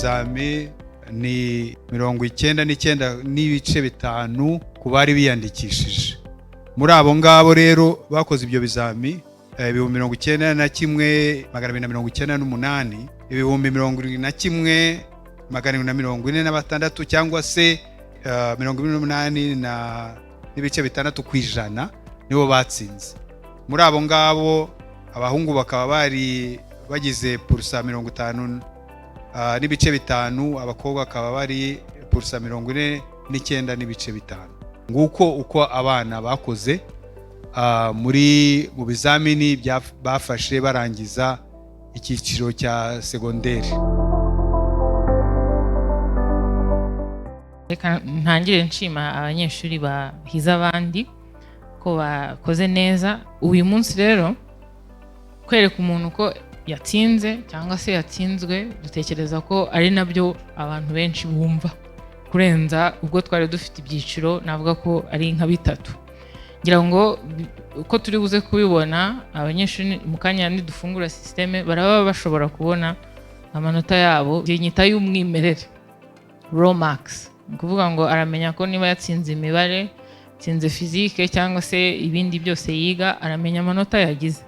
ibizami ni 99.5 ku bari biyandikishije. Muri abo ngabo rero bakoze ibyo bizami, 91,298, 71,746, cyangwa se 48.6% nibo batsinze. Muri abo ngabo, abahungu bakaba bari bagize pourcent 50.5, abakobwa bakaba bari pourcent 49.5. Nguko uko abana bakoze mu bizamini bafashe barangiza icyiciro cya segonderi. Reka ntangire nshima abanyeshuri bahize abandi ko bakoze neza uyu munsi. Rero kwereka umuntu ko yatsinze cyangwa se yatsinzwe, dutekereza ko ari nabyo abantu benshi bumva kurenza ubwo twari dufite ibyiciro, navuga ko ari nka bitatu. Ngira ngo uko turi buze kubibona, abanyeshuri mu kanya nidufungura système baraba bashobora kubona amanota yabo. Inyita y'umwimerere, raw marks, ni ukuvuga ngo aramenya ko niba yatsinze imibare, yatsinze physique cyangwa se ibindi byose yiga, aramenya amanota yagize.